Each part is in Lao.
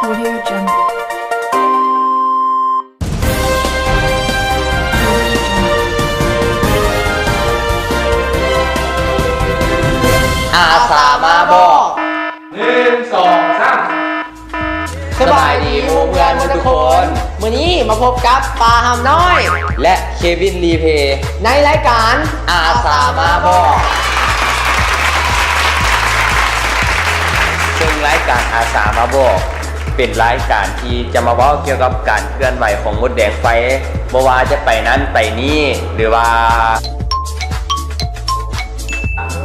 Audio Jungle. ອາສາມາບອກ ໜຶ່ງ ສອງ ສາມ ສະບາຍດີໝູ່ເພື່ອນໝົດທຸກຄົນ ມື້ນີ້ມາພົບກັບປາຫຳນ້ອຍ ແລະ ເຄວິນ ລີເພ ໃນລາຍການ ອາສາມາບອກ ເຊິ່ງລາຍການອາສາມາບອກ ເປັນລາຍການທີ່ຈະມາເວົ້າກ່ຽວກັບການເຄື່ອນໄຫວຂອງມົດແດງໄຟ ບໍ່ວ່າຈະໄປນັ້ນໄປນີ້ ຫຼືວ່າ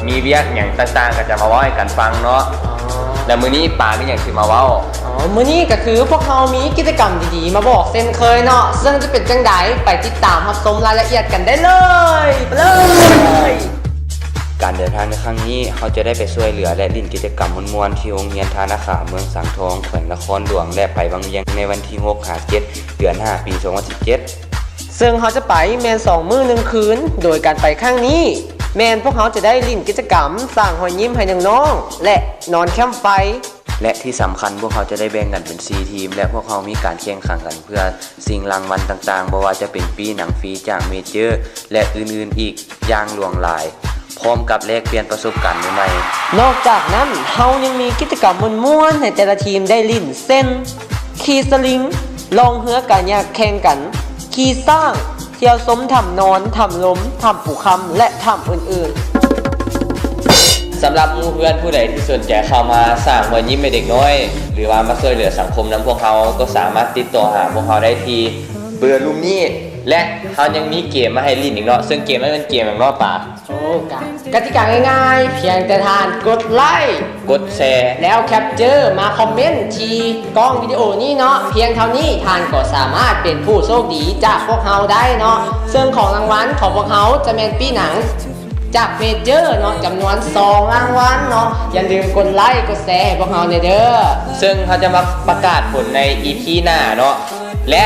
ມີວຽກຫຍັງຕ່າງໆ ກໍຈະມາເວົ້າໃຫ້ກັນຟັງເນາະ. ອໍ ແລ້ວມື້ນີ້ປາມີຫຍັງຊິມາເວົ້າ? ອໍ ມື້ນີ້ກໍຄືພວກເຮົາມີກິດຈະກຳດີໆ ມາບອກເຊັ່ນເຄີຍເນາະ, ເຊິ່ງຈະເປັນຈັ່ງໃດ ໄປຕິດຕາມຮັບຊົມລາຍລະອຽດກັນໄດ້ເລີຍ. ໄປເລີຍ! ການເດີນທາງໃນຄັ້ງນີ້ ເຮົາຈະໄດ້ໄປຊ່ວຍເຫຼືອ ແລະ ຫຼິ້ນກິດຈະກຳມ່ວນໆ ທີ່ໂຮງຮຽນທ່ານາຂາມ ເມືອງສັງທອງ ແຂວງນະຄອນຫຼວງ ແລະ ໄປວັງວຽງ ໃນວັນທີຫົກ ຫາ ເຈັດ ເດືອນຫ້າ ປີສອງພັນສິບເຈັດ. ເຊິ່ງເຮົາຈະໄປແມ່ນສອງມື້ໜຶ່ງຄືນ, ໂດຍການໄປຄັ້ງນີ້ ແມ່ນພວກເຮົາຈະໄດ້ຫຼິ້ນກິດຈະກຳສ້າງຮອຍຍິ້ມໃຫ້ນ້ອງໆ ແລະ ນອນແຄມໄຟ ແລະ ທີ່ສຳຄັນ ພວກເຮົາຈະໄດ້ແບ່ງກັນເປັນສີ່ທີມ ແລະ ພວກເຮົາມີການແຂ່ງຂັນກັນເພື່ອຊິງລາງວັນຕ່າງໆ ບໍ່ວ່າຈະເປັນປີ້ໜັງຟຣີຈາກເມເຈີ ແລະ ອື່ນໆອີກຢ່າງຫຼວງຫຼາຍ. ພ້ອມກັບແລກປ່ຽນປະສົບການໃໝ່ໆ. ນອກຈາກນັ້ນ, ເຮົາຍັງມີກິດຈະກຳມ່ວນໆໃຫ້ແຕ່ລະທີມໄດ້ຫຼິ້ນ ເຊັ່ນ ຂີ່ສະລິງ, ລ່ອງເຮືອກາຍັກແຂ່ງກັນ, ຂີ່ຊ້າງ, ທ່ຽວຊົມຖ້ຳນອນ, ຖ້ຳລົມ, ຖ້ຳປູຄຳ ແລະ ຖ້ຳອື່ນໆ. ສຳລັບໝູ່ເພື່ອນຜູ້ໃດທີ່ສົນໃຈເຂົ້າມາສ້າງຮອຍຍິ້ມໃຫ້ເດັກນ້ອຍ ຫຼືວ່າມາຊ່ວຍເຫຼືອສັງຄົມນຳພວກເຮົາ, ກໍສາມາດຕິດຕໍ່ຫາພວກເຮົາໄດ້ທີ່ເບີລຸ່ມນີ້ ແລະ ເຮົາຍັງມີເກມມາໃຫ້ຫຼິ້ນອີກເນາະ, ເຊິ່ງເກມນັ້ນແມ່ນເກມຫຍັງເນາະປາ? ໂອ້ ກະ ກະຕິກາງ່າຍໆ ພຽງແຕ່ທ່ານກົດໄລ ກົດແຊ ແລ້ວແຄັບເຈີມາຄອມເມັນທີ່ກ້ອງວິດີໂອນີ້ເນາະ, ພຽງເທົ່ານີ້ທ່ານກໍສາມາດເປັນຜູ້ໂຊກດີຈາກພວກເຮົາໄດ້ເນາະ. ເຊິ່ງຂອງລາງວັນຂອງພວກເຮົາຈະແມ່ນປີ້ໜັງຈາກເມເຈີເນາະ ຈຳນວນສອງລາງວັນເນາະ. ຢ່າລືມກົດໄລ ກົດແຊໃຫ້ພວກເຮົາແດ່ເດີ. ເຊິ່ງເຮົາຈະມາປະກາດຜົນໃນອີພີໜ້າເນາະ. ແລະ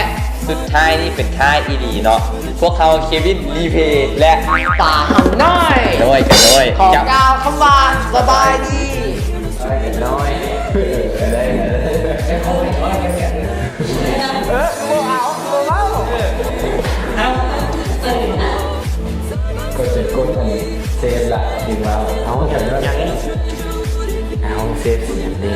ສຸດທ້າຍນີ້ເປັນທ້າຍອີ່ຫຼີເນາະ, ພວກເຮົາ ເຄວິນ ລີເພ ແລະ ປາຫຳນ້ອຍ ໂດຍ ກັນໂດຍ ຂໍກ່າວຄຳວ່າ ສະບາຍດີ ນ້ອຍ ເອີ ບໍ່ເອົາ ບໍ່ເວົ້າ ເອົາ ກໍຈະກົດອັນເຊຟລະ ດຶງເວົ້າ ເອົາ ເອົາ ເຊຟສຽງເດ້.